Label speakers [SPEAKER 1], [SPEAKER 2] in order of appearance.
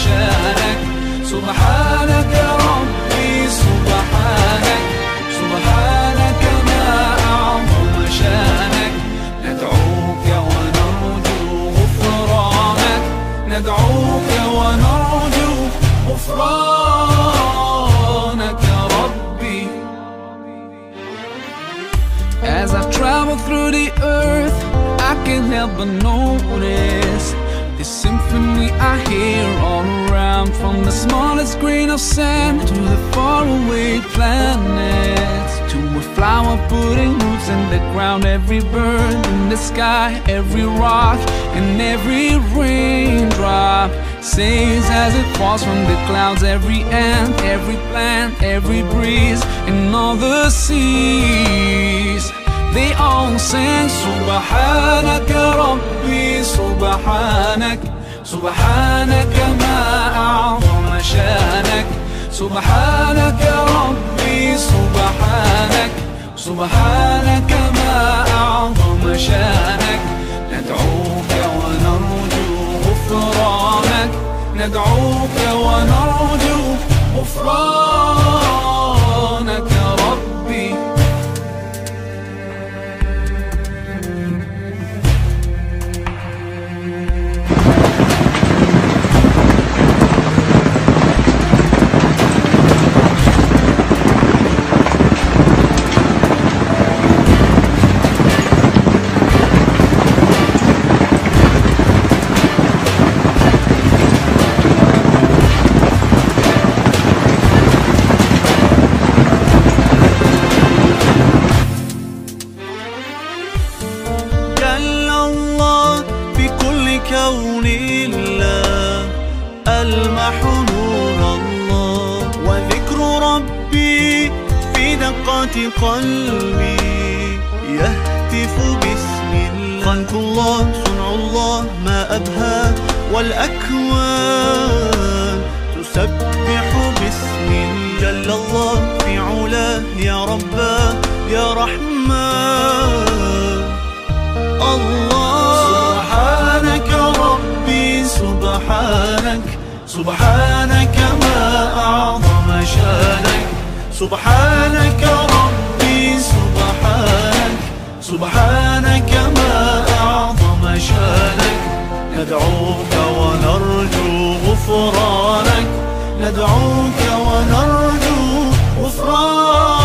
[SPEAKER 1] شانك. سبحانك ربي سبحانك، سبحانك ما أعظم شانك. ندعوك ونرجو غفرانك، ندعوك ونرجو غفرانك ربي. As I travel through the earth, I can't help but notice the symphony I hear all around, from the smallest grain of sand to the faraway planets, to a flower putting roots in the ground, every bird in the sky, every rock and every raindrop says as it falls from the clouds, every ant, every plant, every breeze, and all the seas, they all sing سبحانك ربي سبحانك، سبحانك ما أعظم شانك. سبحانك ربي سبحانك، سبحانك ما أعظم شانك. ندعوك ونرجو غفرانك، ندعوك ونرجو غفرانك ربي.
[SPEAKER 2] جل الله في كل كون الله، ألمح نور الله، وذكر ربي في دقات قلبي يهتف باسم الله. خلق الله صنع الله ما أبهى، والأكوان تسبح باسم جل الله في علاه. يا رباه يا رحمن الله.
[SPEAKER 1] سبحانك ربي سبحانك، سبحانك ما أعظم شانك. سبحانك ربي سبحانك، سبحانك ما أعظم شانك. ندعوك ونرجو غفرانك، ندعوك ونرجو غفرانك.